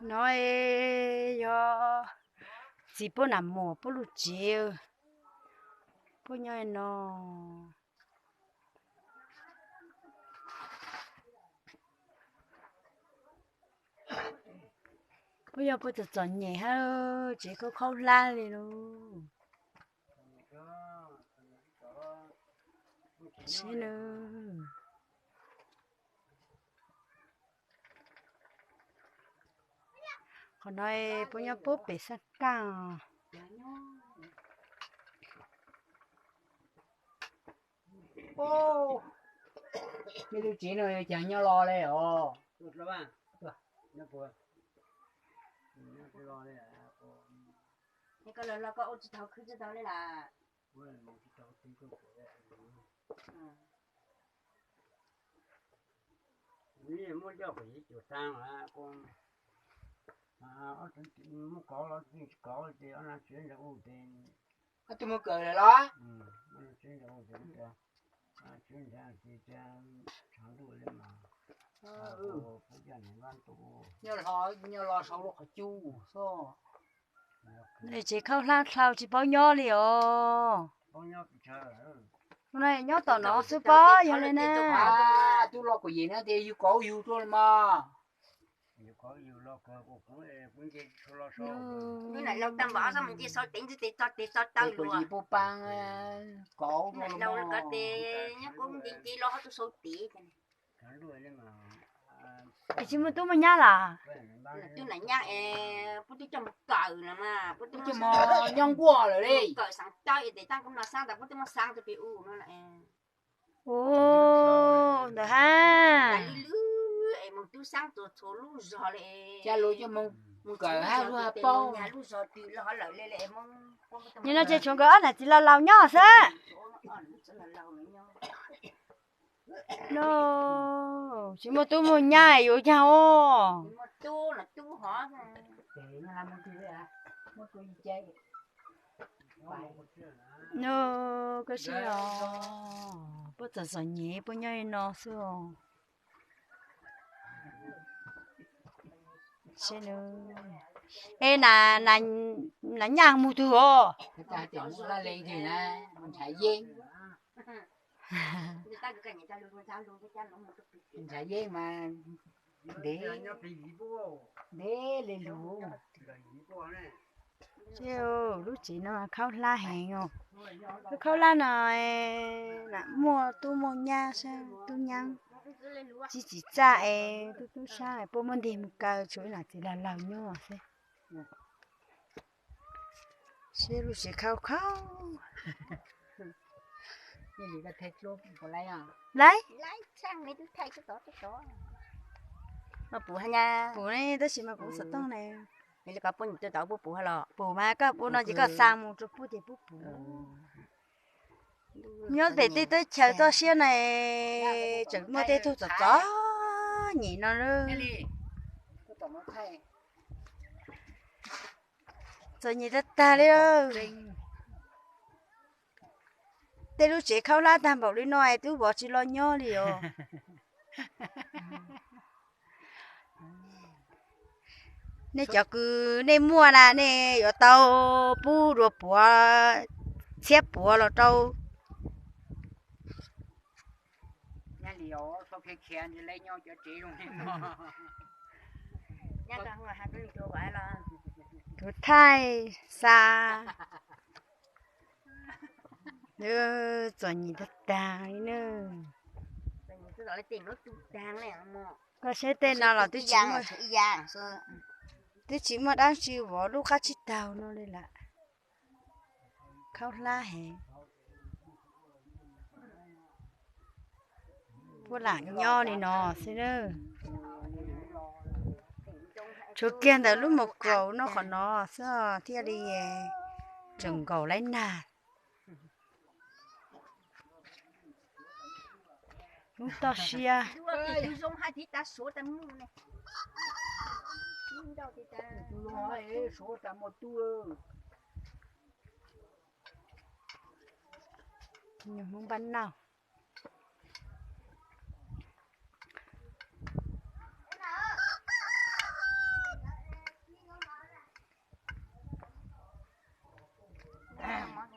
No yog txiv Pub Nam Muas Pub Lub Tsev, puab nyob no. Puab yog puab txom txom nyem hab tsev khaub khaub hlab li lauj. Sib nws. Qhov no puab nyob puag pem Xab Kaaj. Mej lub tsev no cas nyob los le os. Muab coj kom yim cuam xaa, muab kov los tsis kov ces ob nab tsev ntawd ua ces, ob tug mus kawm lawm los? Nyob los, nyob los saum lub qhov cub xwb. Tsev khaub hlab dhau tsis paub nyob li os. Tus no nyob tom no xwb pob yog li na. Tub los kuv yim no tias yug kov yug tuaj los mas. Kuv yim puag paab kov tuaj los mas. Es tsis muaj tub muaj nyab los? Tub nam nyab es puab twb coj mus kawm no mas, puab twb coj mus nyob nkuaj lawm li. Kawm xaav coj es tes taab kuv no xaab tas puab twb muab xaab rua peg u no. Ua ntawd hab. Lwj es moog tub xaab txhua lub zog li. Coj lug coj moog kawm hab lug paub. Nyob no ces tshuav nkawd ob nam txiv laus laus nyob xwb. No tsis muaj tub muaj nyab yuav caag os. No koj saib os, puab txom txom nyem puab nyob li no xwb os. Es nas nyaj moog tug os. Nrhav yeeb mas ntev, ntev li lug. Lub tsev no khaub hlab heev os. Lub khaub hlab no nam muaj tub muaj nyab sab tub nyaab, tsis txim txaj es tub tub sab puab muab ntig mus kaw tshuav ib nam txiv laug laug nyob xwb. Seb lub tsev khaub khaub. Laib. Puv ne, tab sis mas puv xov tooj ne. Puv mas koj puv no ces koj xa mus rua puab ces puab puv. Nyob pem tej teb chaws toj siab na, tseem muaj tej tug txom txom nyem no. Txom nyem tag tag li. Tej lub tsev khaub hlab tag npaum li no es tub vov tsis los nyob li os. Nej cov kws nej muaj na nej yuav tau pub dua puav txhiab puav los rau. Kuv thaij xa. Txom nyem tag tag li na. Koj saib tej no los twb tsis muaj dab tsi vov lub qab tsib taug no li lawm. Khaub hlab heev. Puab lam nyob li no xwb na. Tshuav kiag ntawm lub mus kaum no qhov no xwb thiaj li tseem nkaum laib nag. Lub toj siab. Nyuag Hmoob npaj noj.